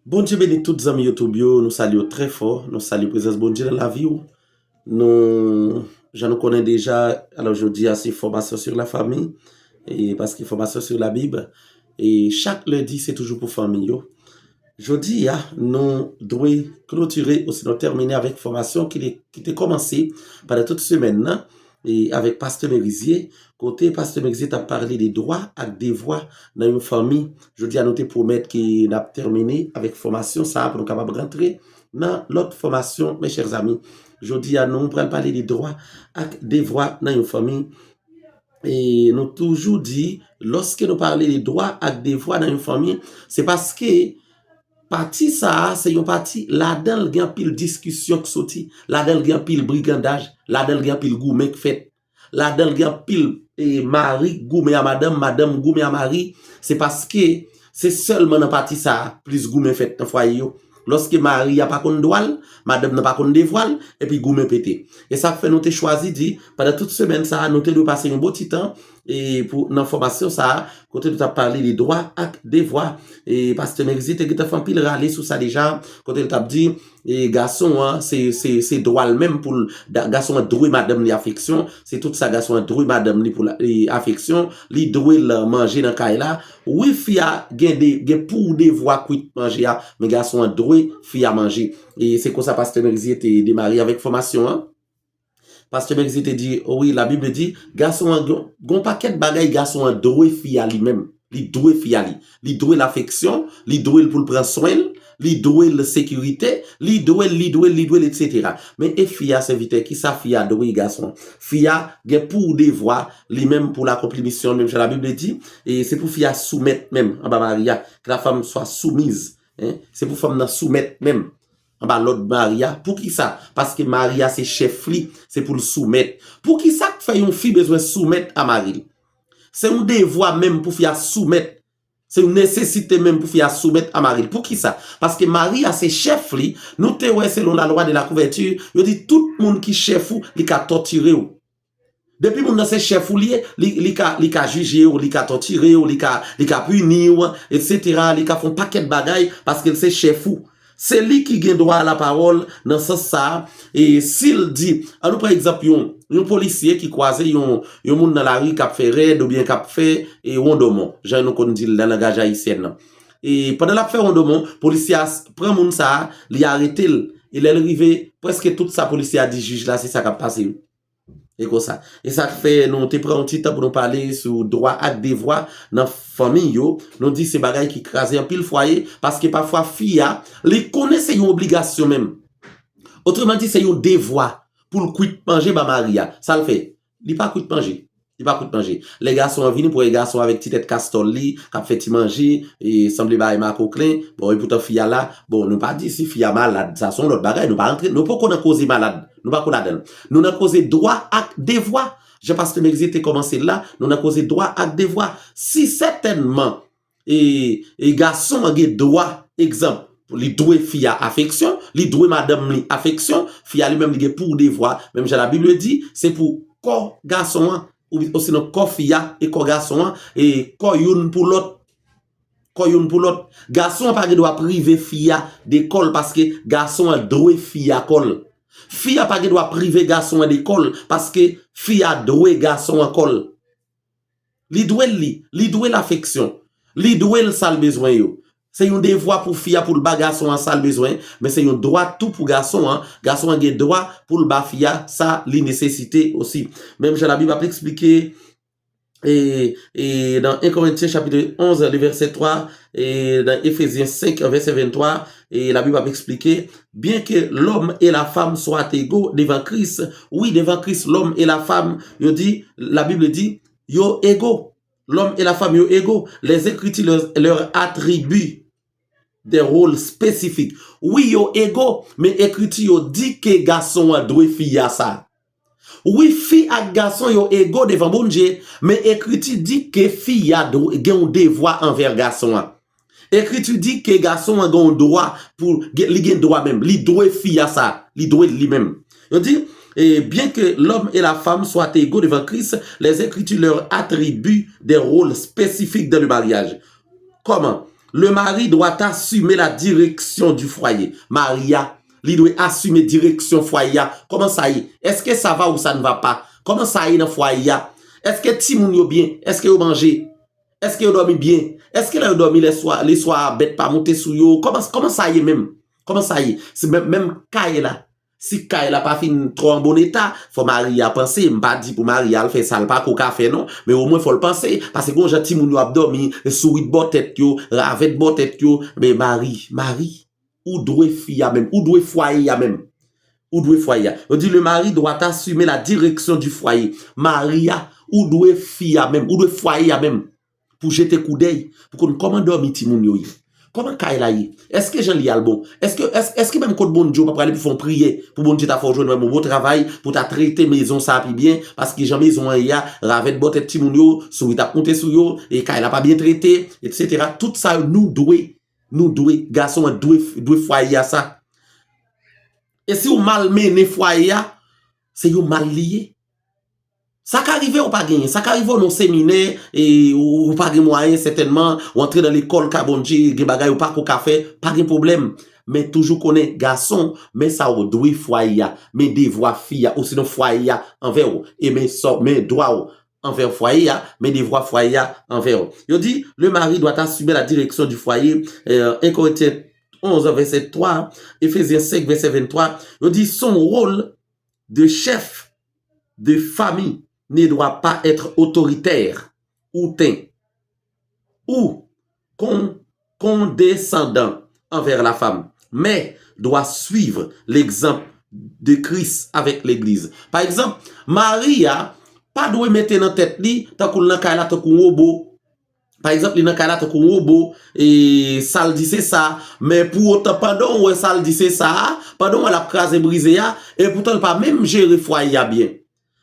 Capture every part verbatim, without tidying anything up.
Bondye beni tout zanmi YouTube yo, nou salye w trè fò, nou salye prezans Bondye nan lavi w. Nou, jan nou konnen deja, alò jodi a se fòmasyon sou la fami, e paske fòmasyon sou la Bib, e chak lendi se toujou pou fanmi yo. Jodi a, nou dwe klotire osinon tèmine avèk fòmasyon ki te, ki te kòmanse pandan tout semèn nan, e avèk Pastè Merizye, kote Pastè Merizye t ap pale de dwa ak devwa nan yon fanmi. Jodi a, nou te pwomèt ke n ap tèmine avèk fòmasyon sa a pou nou kapab rantre nan lòt fòmasyon, mes chers amis. Jodi a, nou pral pale de dwa ak devwa nan yon fanmi. E nou toujou di, lòske nou pale de dwa ak devwa nan yon fanmi, se paske pati sa a, se yon pati, ladan l gen anpil diskisyon k soti, ladan l gen anpil brigandaj, ladan l gen anpil goumen k fèt, ladan l gen anpil, e, mari k goumen a madanm, madanm goumen a mari, se paske se sèlman nan pati sa a, plis goumen fèt nan fwaye yo. Lòske mari a pa konn dwa l, madanm nan pa konn devwa l, epi goumen pete. E sa k fè nou te chwazi di, pandan tout semèn sa a, nou te dwe pase yon bon ti tan, e pou, nan fòmasyon sa a, kote nou t ap pale de dwa ak devwa. E Pastè Merizye te gentan fè anpil rale sou sa deja, kote l t ap di, e gason an, se, se, se dwa l menm pou l, da- gason an dwe madanm li afeksyon, se tout sa gason an dwe madanm li pou l, e afeksyon, li dwe l manje nan kay la. Wi, fi a gen de, gen pou devwa kwit manje a, men gason an dwe fi a manje. E se konsa Pastè Merizye te demare avèk fòmasyon an. Pastè Merizye te di, wi, Labib di, gason an, gon pakèt bagay gason an dwe fi a li menm. Li dwe fi a li. Li dwe l afeksyon, li dwe l pou l pran swen l, li dwe l sekirite, li dwe l, li dwe l, li dwe l, etsetera. Men e fi a, sèvitè, kisa fi a dwe gason an? Fi a gen pou devwa, li menm pou l akonpli misyon l, menm jan Labib di, e se pou fi a soumèt menm anba mari a, que la femme soit soumise. Hein? Se pou fanm nan soumèt menm anba lòd mari a. Poukisa? Paske mari a se chèf li, se pou l soumèt. Poukisa k fè yon fi bezwen soumèt a mari l? Se yon devwa menm pou fi a soumèt. Se yon nesesite menm pou fi a soumèt a mari l. Poukisa? Paske mari a se chèf li. Nou te wè selon la loi de la couverture, yo di tout moun ki chèf ou, li ka tòtire w. Depi moun nan se chèf ou li ye, li, li ka, li ka jije w, li ka tòtire w, li ka, li ka pini w, etsetera. Li ka fè yon pakèt bagay paske l se chèf ou. Se li ki gen dwa a lapawòl nan sans sa a. E si l di, an nou pran egzanp yon, yon polisye ki kwaze yon, yon moun nan lari k ap fè rèd oubyen k ap fè, e, wondomon, jan nou konn di l nan langaj ayisyèn nan. E pandan l ap fè wondomon, polisye a s- pran moun sa a, li arete l. E lè l rive, prèske tout sa polisye a di jij la, se sa k ap pase. E konsa. E sa k fè nou te pran yon ti tan pou nou pale sou dwa ak devwa nan fanmi yo. Nou di se bagay ki kraze anpil fwaye, paske pafwa fi a, li konnen se yon obligasyon menm. Otreman di, se yon devwa pou l kwit manje ba mari a. Sa l fè? Li pa kwit manje. Li pa kwit manje. Lè gason an vini, pou wè gason avèk ti tèt kastòl li, k ap fè ti manje, e sanble bay makoklen. Bon, epoutan fi a la, bon, nou pa di si fi a malad, sa se yon lòt bagay, nou pa rantre, nou poko nan koze malad, nou pako ladan l. Nou nan koze dwa ak devwa. Jan Pastè Merizye te kòmanse l la, nou nan koze dwa ak devwa. Si sètènman, e, e gason an gen dwa, egzanp, li dwe fi a afeksyon, li dwe madanm li afeksyon, fi a li menm li gen pou devwa, menm jan Labib di, se pou kò gason an, ou, osinon kò fi a e kò gason an, e kò youn pou lòt. Kò youn pou lòt. Gason an pa gen dwa prive fi a de kò l paske gason an dwe fi a kò l. Fi a pa gen dwa prive gason an de kò l paske fi a dwe gason an kò l. Li dwe l li, li dwe l afeksyon. Li dwe l sa l bezwen yo. Se yon devwa pou fi a pou l ba gason an sa l bezwen, men se yon dwa tou pou gason an. Gason an gen dwa pou l ba fi a sa li nesesite osi. Menm jan Labib ap eksplike, e, e nan en Korentyen chapit onz, le vèsè twa, e nan Efezyen senk, vèsè venntwa, e Labib ap eksplike, bien que l'homme et la femme soient égaux devant Christ, wi, devan Kris, lòm e la fanm, yo di, Labib di, yo ego. Lòm e la fanm yo ego. Les Écritures leur, leur attribuent des rôles spécifiques. Wi, yo ego, men Ekriti yo di ke gason an dwe fi a sa. Wi, fi ak gason yo ego devan Bondye, men Ekriti di ke fi a dwe, gen yon devwa anvè gason an. Ekriti di ke gason an gen yon dwa pou, gen- li gen dwa menm, li dwe fi a sa, li dwe l li menm. Yo di, eh, bien que l'homme et la femme soient égaux devant Christ, les Écritures leur attribuent des rôles spécifiques dans le mariage. Kòman? Le mari doit assumer la direction du foyer. Mari a, li dwe asime direksyon fwaye a. Kòman sa ye? Èske sa va ou sa n va pa? Kòman sa ye nan fwaye a? Èske timoun yo byen? Èske yo manje? Èske yo dòmi byen? Èske lè yo dòmi lè swa, lè swa a bèt pa moute sou yo? Kòman, kòman sa ye menm? Kòman sa ye? Se menm, menm kay la. Si kay la pa fin twò an bon eta, fò mari a panse. M pa di pou mari a al fè sa l pa ko ka fè non, men omwen fò l panse. Paske gon jan timoun yo ap dòmi, sourit bò tèt yo, ravèt bò tèt yo. Men mari, mari, ou dwe fi a menm, ou dwe fwaye a menm. Ou dwe fwaye a. Yo di le mari doit assumer la direction du foyer. Mari a, ou dwe fi a menm, ou dwe fwaye a menm. Pou jete koudèy, pou konn kòman dòmi timoun yo ye. Kòman kay la ye? Èske jan li al bon? Èske, èske, èske menm kot Bondye w pa prale pou fè yon priyè, pou Bondye ta fè w jwenn yon bon travay, pou ta trete mezon sa pi byen, paske jan mezon an ye a, ravèt bò tèt timoun yo, sourit ap moute sou yo, e kay la pa byen trete, etsetera. Tout sa yo, nou dwe, nou dwe, gason an dwe, dwe fwaye a sa. E si w mal mennen fwaye a, se yon mal li ye. Sa ka rive ou pa genyen, sa ka rive ou nan seminè, e ou, ou pa gen mwayen, sètènman, ou antre nan lekòl ka Bondye, gen bagay ou pa ko ka fè, pa gen pwoblèm. Men toujou konnen, gason, men sa ou dwe fwaye a, men devwa fi a, osinon fwaye a anvè ou, e men sa, men dwa ou anvè fwaye a, men devwa fwaye a anvè ou. Yo di, le mari doit assumer la direction du foyer, euh, un Corinthiens onze, verset trois, Éphésiens cinq, verset vingt-trois, yo di, son rôle de chef de famille ne doit pas être autoritaire, hautain ou con- condescendant envers la femme, mais doit suivre l'exemple de Christ avec l'Église. Pa egzanp, mari a pa dwe mete nan tèt li, tankou l nan kay la, tankou yon wobo. Pa egzanp, li nan kay la tankou yon wobo, e sa l di se sa. Men pou otan, pandan w wè sa l di se sa a, pandan w wè l ap kraze brize a, e poutan l pa menm jere fwaye a byen.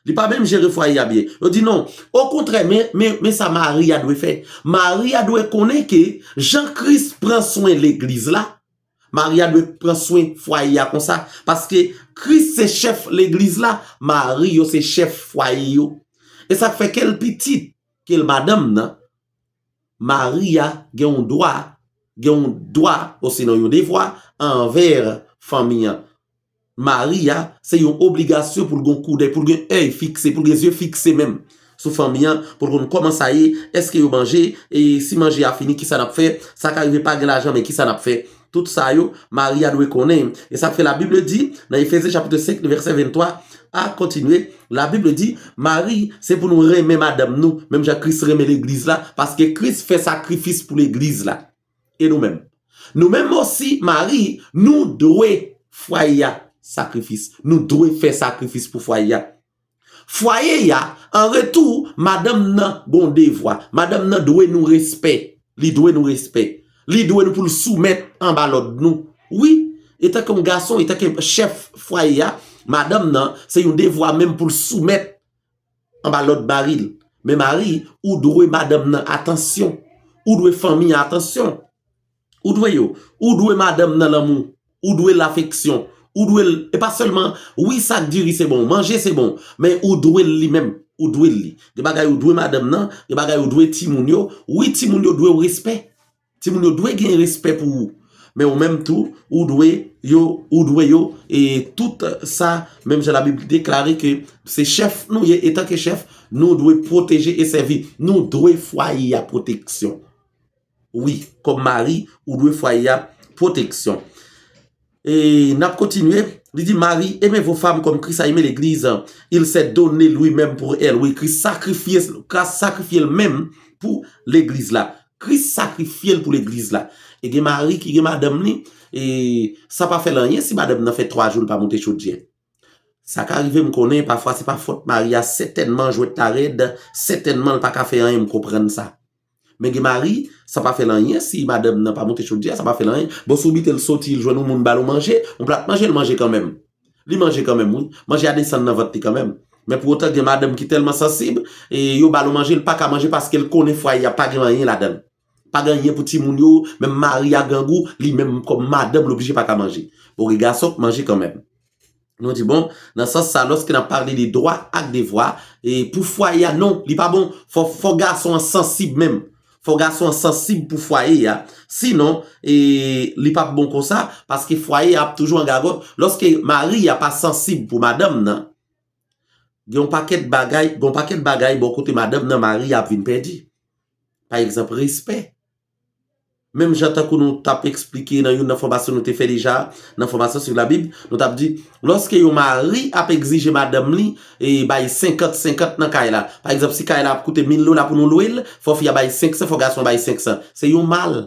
Li pa menm jere fwaye a byen. Yo di non. Okontrè, men, men, men sa mari a dwe fè. Mari a dwe konnen ke jan Kris pran swen legliz la, mari a dwe pran swen fwaye a konsa. Paske Kris se chèf legliz la, mari yo se chèf fwaye yo. E sa k fè ke l pitit, ke l madanm nan, mari a gen yon dwa, gen yon dwa, osinon yon devwa, anvè fanmi an. Mari a, se yon obligasyon pou l gen koudèy, pou l gen èy fikse, pou l gen zye fikse menm sou fanmi an, pou l konn kòman sa ye, èske yo manje, e si manje a fini, kisa n ap fè, sa ka rive pa gen lajan, men kisa n ap fè. Tout sa yo, mari a dwe konnen. E sa k fè Labib di, nan Efezyen chapit senk, vèsè venntwa, a kontinye, Labib di, mari, se pou nou renmen madanm nou, menm jan Kris renmen legliz la, paske Kris fè sakrifis pou legliz la. E nou menm? Nou menm osi, mari, nou dwe fwaye a sakrifis. Nou dwe fè sakrifis pou fwaye a. Fwaye a, an retou, madanm nan gon devwa. Madanm nan dwe nou respè. Li dwe nou respè. Li dwe nou pou l soumèt anba lòd nou. Wi, etanke yon gason, etanke chèf fwaye a, madanm nan, se yon devwa menm pou l soumèt anba lòd mari l. Men mari, ou dwe madanm nan atansyon. Ou dwe fanmi an atansyon. Ou dwe yo. Ou dwe madanm nan lanmou. Ou dwe l afeksyon. Ou dwe l, e pa sèlman, wi, sak diri se bon, manje se bon, men ou dwe l li menm. Ou dwe l li. Gen bagay ou dwe madanm nan, gen bagay ou dwe timoun yo. Wi, timoun yo dwe w respè. Timoun yo dwe gen respè pou ou. Men ou menm tou, ou dwe yo, ou dwe yo, e tout sa, menm jan Labib deklare ke se chèf nou ye, etanke chèf, nou dwe pwoteje e sèvi. Nou dwe fwaye a pwoteksyon. Wi, kòm mari, ou dwe fwaye a pwoteksyon. E n ap kontinye, li di, mari, aimez vos femmes comme Christ a aimé l'église, il s'est donné lui-même pour elle. Wi, Kris sakrifye, Kris sakrifye l menm pou legliz la. Kris sakrifye l pou legliz la. E gen mari ki gen madanm li, e sa pa fè l anyen si madanm nan fè twa jou l pa moute chodyè. Sa ka rive m konnen, pafwa se pa fòt mari a, sètènman jwèt la rèd, sètènman l pa ka fè anyen, m konprann sa. Men gen mari, sa pa fè l anyen si madanm nan pa moute chodyè, sa pa fè l anyen. Bon, si w mete l soti, l jwenn yon moun ba l yon manje, yon plat manje, l manje kanmenm. Li manje kanmenm, wi. Manje a desann nan vant li kanmenm. Men pou otan gen madanm ki tèlman sansib, e yo ba l yon manje, l pa ka manje paske l konnen fwaye a pa gen anyen ladan l. Pa gen anyen pou timoun yo, menm mari a grangou, li menm kòm madanm, l oblije pa ka manje. Bon, gen gason k manje kanmenm. Nou di, bon, nan sans sa, lòske n ap pale de dwa ak devwa, e pou fwaye a, non, li pa bon. Fò, fò gason an sansib menm. Fò gason an sansib pou fwaye a. Sinon, e, li p ap bon konsa, paske fwaye a ap toujou an gagòt. Lòske mari a pa sansib pou madanm nan, gen yon pakèt bagay, gen yon pakèt bagay bò kote madanm nan, mari a ap vin pèdi. Pa egzanp, respè. Menm jan tankou nou t ap eksplike nan youn nan fòmasyon nou te fè deja, nan fòmasyon Suiv Labib, nou t ap di, lòske yon mari ap egzije madanm li, e bay senkant senkant nan kay la. Pa egzanp, si kay la ap koute mil dola pou nou lwe l, fò fi a bay senk san, fò gason an bay senk san. Se yon mal.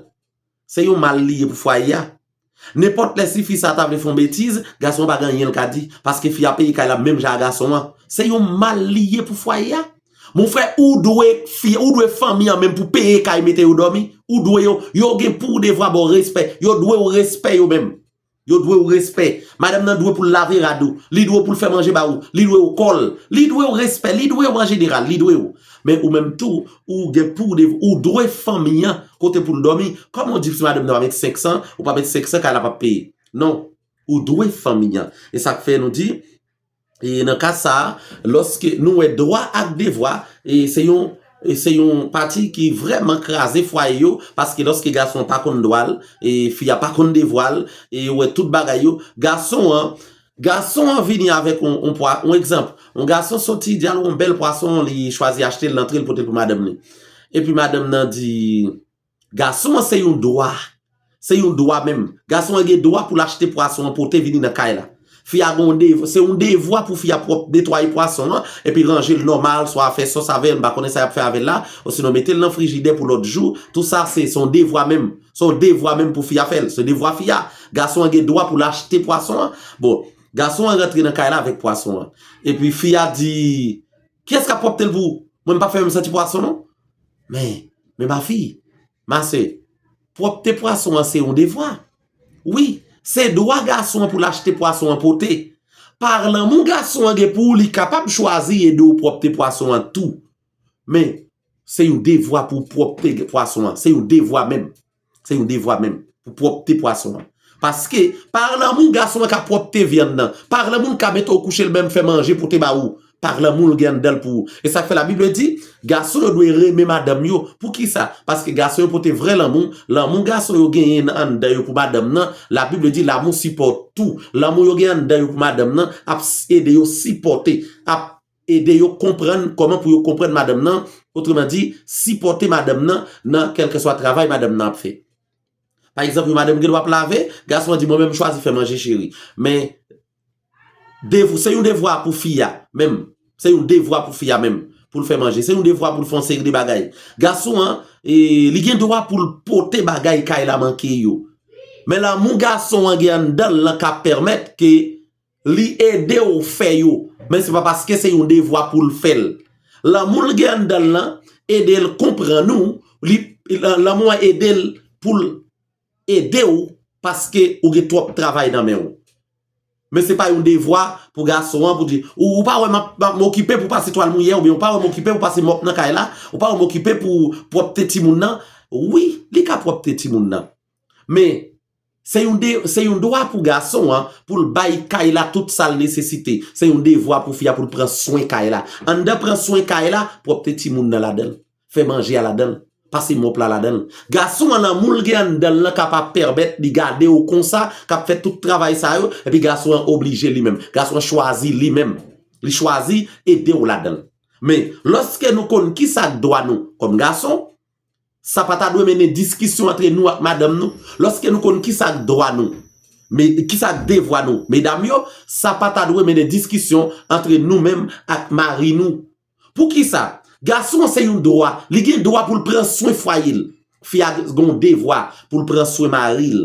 Se yon mal li ye pou fwaye a. Nenpòt lè si fi sa ta vle fè yon betiz, gason an pa gen anyen l ka di, paske fi a peye kay la menm jan a gason an. Se yon mal li ye pou fwaye a. Mon frè, ou dwe fi, ou dwe fanmi an menm pou peye kay, mete yo dòmi. Ou dwe yo, yo gen pou devwa ba w respè. Yo dwe w respè yo menm. Yo dwe w respè. Madanm nan dwe pou l lave rad ou. Li dwe pou l fè manje ba ou. Li dwe w kò l. Li dwe w respè. Li dwe w an jeneral. Li dwe w. Men ou menm tou, ou gen pou dev-, ou dwe fanmi an kote pou l dòmi. Kòman w di si madanm nan pa met senk san, ou pa met senk san, kay la p ap peye? Non. Ou dwe fanmi an. E sa k fè nou di, e nan ka sa a, lòske nou wè dwa ak devwa, e se yon, e se yon pati ki vrèman kraze fwaye yo, paske lòske gason an pa konn dwa l, e fi a pa konn devwa l, e yo wè tout bagay yo, gason an, gason an vini avèk yon, yon pwa-, yon egzanp, yon gason soti, di al wè yon bèl pwason, li chwazi achte l, l antre, l pote l pou madanm li. Epi madanm nan di, gason an se yon dwa. Se yon dwa menm. Gason an gen dwa pou l achte pwason an pote vini nan kay la. Fi a gen yon dev-, se yon devwa pou fi a pwòp netwaye pwason an, epi ranje l nòmal, swa fè sòs avè l, m pa konnen sa y ap fè avè l la, osinon mete l nan frijidè pou lòt jou. Tou sa, se, se yon devwa menm. Se yon devwa menm pou fi a fè l. Se devwa fi a. Gason an gen dwa pou l achte pwason an. Bon, gason an rantre nan kay la avèk pwason an. Epi fi a di, kiyès k ap pwòpte l pou ou? Mwen, m pa fè menm santi pwason, non. Men, men ma fille, ma sœur, pwòpte pwason an se yon devwa. Wi, se dwa gason an pou l achte pwason an pote. Pa lanmou gason an gen pou ou, li kapab chwazi ede w pwòpte pwason an tou. Men, se yon devwa pou w pwòpte pwason an. Se yon devwa menm. Se yon devwa menm pou pwòpte pwason an. Paske, pa lanmou gason an ka pwòpte vyann nan. Pa lanmou l ka mete w kouche l menm fè manje pote ba ou. Pa lanmou l gen anndan l pou ou. E sa k fè Labib di, gason yo dwe renmen madanm yo. Poukisa? Paske gason yo pote vrè lanmou. Lanmou gason yo genyen nan anndan yo pou madanm nan. Labib di, l'amour supporte tout. Lanmou yo gen anndan yo pou madanm nan ap s-, ede yo sipòte. Ap ede yo konprann kòman pou yo konprann madanm nan, otreman di, sipòte madanm nan nan kèlkeswa travay madanm nan ap fè. Pa egzanp, yon madanm gen dwa ap lave, gason an di, mwen menm m chwazi fè manje cheri. Men, dev-, se yon devwa pou fi a menm. Se yon devwa pou fi a menm, pou l fè manje. Se yon devwa pou l fè yon seri de bagay. Gason an, e, li gen dwa pou l pote bagay kay la manke yo. Men lanmou gason an gen anndan l lan ka pèmèt ke li ede w fè yo, men se pa paske se yon devwa pou l fè l. Lanmou l gen anndan l lan ede l konprann ou, li, lanmou an ede l pou l ede w paske ou gen twòp travay nan men w. Men se pa yon devwa pou gason an pou di, ou, ou pa wè m ap, m ap m okipe pou pase twal mouye, oubyen ou pa wè m okipe pou pase mòp nan kay la, ou pa wè m okipe pou pwòpte timoun nan. Wi, li ka pwòpte timoun nan. Men, Se yon de-, se yon dwa pou gason an pou l bay kay la tout sa l nesesite. Se yon devwa pou fi a pou l pran swen kay la. Anndan pran swen kay la, pwòpte timoun nan ladan l. Fè manje a ladan l. Pase mòp la ladan l. Gason an lanmou l gen anndan l lan ka pa pèmèt li gade w konsa, k ap fè tout travay sa yo, epi gason an oblije li menm. Gason an chwazi li menm. Li chwazi ede w ladan l. Men, lòske nou konn kisa k dwa nou kòm gason, sa pa ta dwe mennen diskisyon antre nou ak madanm nou. Lòske nou konn kisa k dwa nou, me-, kisa k devwa nou, medam yo, sa pa ta dwe mennen diskisyon antre nou menm ak mari nou. Poukisa? Gason an se yon dwa, li gen dwa pou l pran swen fwaye l. Fi a gen yon devwa pou l pran swen mari l.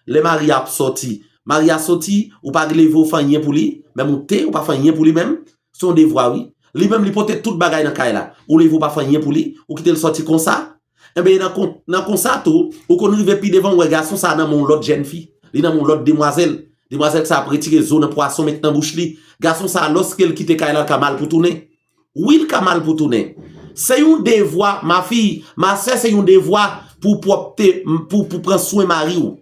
Lè mari a ap sòti, mari a soti, ou pa leve ou fè anyen pou li, menm yon te, ou pa fè anyen pou li menm, se yon devwa wi. Li menm li pote tout bagay nan kay la, ou leve ou pa fè anyen pou li, ou kite l sòti konsa. Enben nan kon-, nan konsa tou, ou konn rive pi devan ou wè gason sa nan men yon lòt jèn fi, li nan men yon lòt demwazèl. Demwazèl sa ap retire zo nan pwason met nan bouch li. Gason sa lòske l kite kay la l ka mal pou tounen. Wi, l ka mal pou tounen. Se yon devwa, ma fille, ma sœur, se yon devwa pou pwòpte, pou, pou pran swen mari w.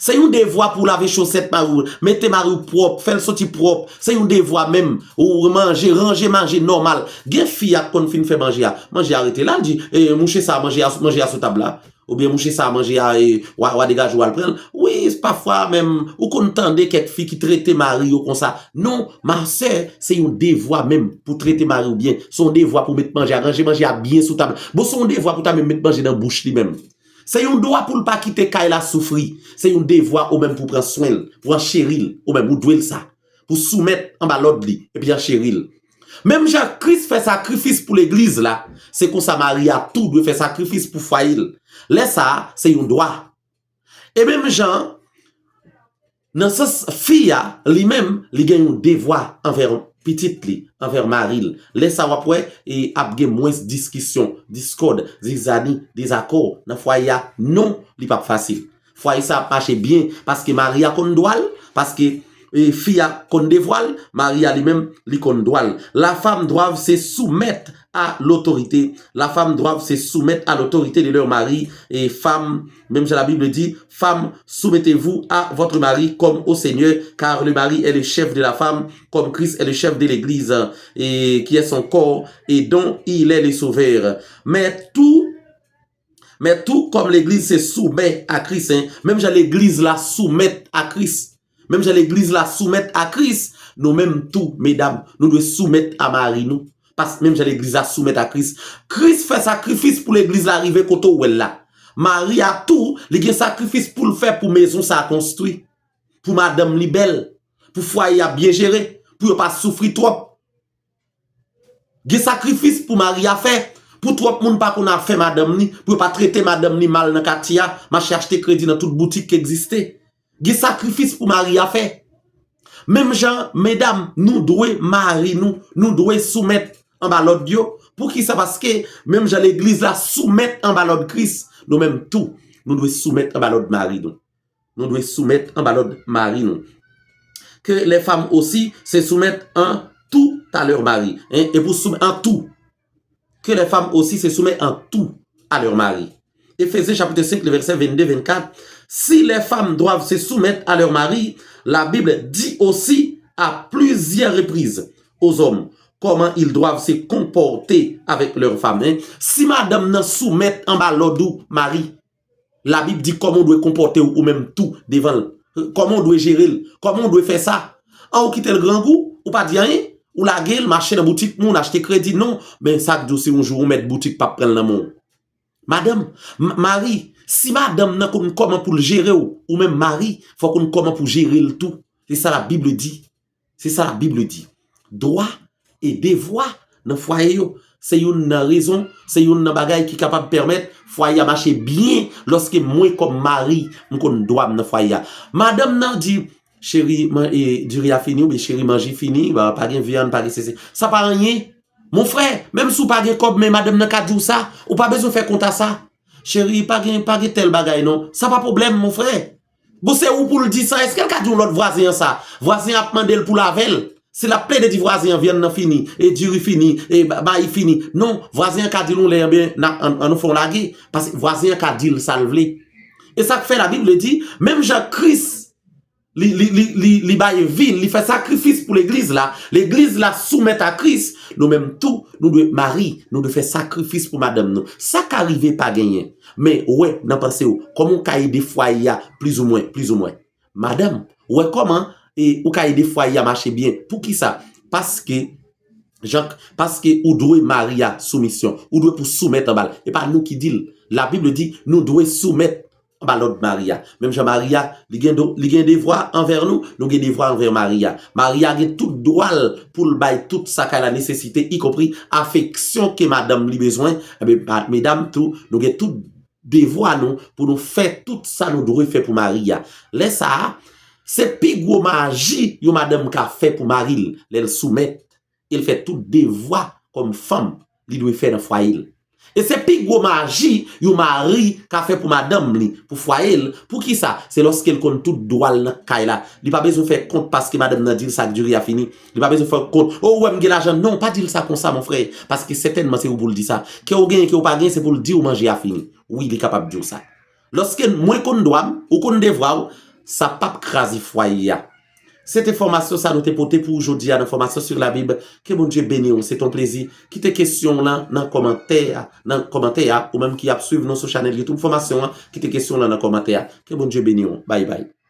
Se yon devwa pou w lave chosèt mari w, mete mari w pwòp, fè l soti pwòp. Se yon devwa menm. Ou manje, ranje manje nòmal. Gen fi a k konn fin fè manje a. Manje a rete la, l di, e, mouche sa a, manje a, manje a sou tab la. Oubyen mouche sa a, manje a, e, w a, w a degaje w al pran l. Wi, pafwa menm, ou konn tande kèk fi ki trete mari yo konsa. Non, ma sè, se yon devwa menm pou trete mari w byen. Se yon devwa pou met manje a, ranje manje a byen sou tab. Bon, se yon devwa pou ta menm met manje nan bouch li menm. Se yon dwa pou l pa kite kay la soufri. Se yon devwa ou menm pou pran swen l, pou ancheri l, ou menm ou dwe l sa. Pou soumèt anba lòd li, epi ancheri l. Menm jan Kris fè sakrifis pou legliz la, se konsa mari a tou dwe fè sakrifis pou fwaye l. Lè sa a, se yon dwa. E menm jan, nan sans fi a, li menm, li gen yon devwa anvè pitit li, anvè mari l. Lè sa a w ap wè, e ap gen mwens diskisyon, diskòd, zizani, dezakò nan fwaye a. Non, li p ap fasil. Fwaye sa ap mache byen, paske mari a konn dwa l, paske, e, fi a konn devwa l, mari a li menm, li konn dwa l. La femme doivent se soumettre à l'autorité. La femme doivent se soumettre à l'autorité de leur mari. Et femme, menm jan la Bible dit, femme, soumettez-vous à votre mari comme au Seigneur, car le mari est le chef de la femme, comme Christ est le chef de l'Église, et qui est son corps, et dont il est le sauveur. Mais tout, mais tout comme l'Église se soumet à Christ, hein, menm jan legliz la soumèt a Kris, menm jan legliz la soumèt a Kris, nou menm tou, medam, nou dwe soumèt a mari nou. Pas, menm jan legliz la soumèt a Kris. Kris fè sakrifis pou legliz la rive kote w wè l la. Mari a tou, li gen sakrifis pou l fè pou mezon sa a konstwi. Pou madanm li bèl. Pou fwaye a byen jere. Pou yo pa soufri twòp. Gen sakrifis pou mari a fè. Pou twòp moun pa konn afè madanm ni. Pou yo pa trete madanm ni mal nan katye a. Mache achte kredi nan tout boutik ki egziste. Gen sakrifis pou mari a fè. Menm jan, medam, nou dwe mari nou, nou dwe soumèt anba lòd yo. Poukisa? Paske menm jan legliz la soumèt anba lòd Kris, nou menm tou, nou dwe soumèt anba lòd mari nou. Nou dwe soumèt anba lòd mari nou. Que les femmes aussi se soumettent en tout à leur mari. Hein? Et pour soum- en tout. Que les femmes aussi se soumettent en tout à leur mari. Éphésiens chapitre cinq, le verset vingt-deux vingt-quatre. Si les femmes doivent se soumettre à leur mari, la Bible dit aussi à plusieurs reprises aux hommes comment ils doivent se comporter avec leur femme. Hein? Si madanm nan soumèt anba lòd ou mari, Labib di kòman w dwe konpòte w ou menm tou devan l. Kòman w dwe jere l. Kòman w dwe fè sa. An, ou kite l grangou, ou pa di anyen, ou lage l, mache nan boutik moun, achte kredi, non. Men sa k di w si yon jou ou mèt boutik p ap pran l nan men w. Madanm, m- mari, si madanm nan konn kòman pou l jere w, ou menm mari, fò w konn kòman pou w jere l tou. Se sa Labib di. Se sa Labib di. Dwa e devwa nan fwaye yo, se youn nan rezon, se youn nan bagay ki kapab pèmèt fwaye a mache byen lòske mwen kòm mari, m konn dwa m nan fwaye a. Madanm nan di, cheri, man- e, diri a fini, oubyen cheri, manje fini, ba, pa gen vyann, pa gen sesi. Sa pa anyen. Mon frè, menm si w pa gen kòb, men madanm nan ka di w sa, ou pa bezwen fè kont a sa. Cheri, pa gen, pa gen tèl bagay non. Sa pa pwoblèm, mon frè. Bon, se ou pou l di sa. Èske l ka di yon lòt vwazen an sa? Vwazen an ap mande l pou lave l. Si l ap plede di vwazen an, vyann nan fini, e diri fini, e ba- mayi fini. Non, vwazen an ka di l yon lè, enben, n a- ann, ann nou fè yon lage. Paske vwazen an ka di l sa l vle. E sa k fè Labib di, menm jan Kris, li, li, li, li, li bay vi l, li fè sakrifis pou legliz la, legliz la soumèt a Kris, nou menm tou, nou dwe mari, nou dwe fè sakrifis pou madanm nou. Sa ka rive pa genyen. Men, ou wè, nan panse w, kòman w ka ede fwaye a, plizoumwen, plizoumwen. Madanm, ou wè kòman, e, ou ka ede fwaye a mache byen. Poukisa? Paske, jan, paske ou dwe mari a soumisyon. Ou dwe pou soumèt anba l. E pa nou ki di l. Labib di, nou dwe soumèt anba lòd mari a. Menm jan mari a, li gen do- li gen devwa anvè nou, nou gen devwa anvè mari a. Mari a gen tout dwa l pou l bay tout sa kay la nesesite, ikonpri afeksyon ke madanm li bezwen. Enben, pa- medam tou, nou gen tout devwa nou pou nou fè tout sa nou dwe fè pou mari a. Lè sa a, se pi gwo maji yon madanm ka fè pou mari l, lè l soumèt, e l fè tout devwa kòm fanm li dwe fè nan fwaye l. E se pi gwo maji yon mari ka fè pou madanm li, pou fwaye l. Poukisa? Se lòske l konn tout dwa l nan kay la. Li pa bezwen fè kont paske madanm nan di l sa k diri a fini. Li pa bezwen fè kont, o, ou wè m gen lajan. Non, pa di l sa konsa, mon frè. Paske sètènman se ou pou l di sa. Ke w genyen, ke w pa genyen, se pou l di w manje a fini. Wi, li kapab di w sa. Lòske mwen konn dwa m, ou konn devwa w, sa p ap kraze fwaye a. Se te fòmasyon sa nou te pote pou ou jodi a nan Fòmasyon sur la Bible. Ke Bondye beni w. Se te yon plezi. Kite kesyon w lan nan kòmantè a, nan kòmantè a, ou menm ki ap swiv nou sou chanèl YouTube Fòmasyon an, kite kesyon w lan nan kòmantè a. Ke Bondye beni w. Bye bye.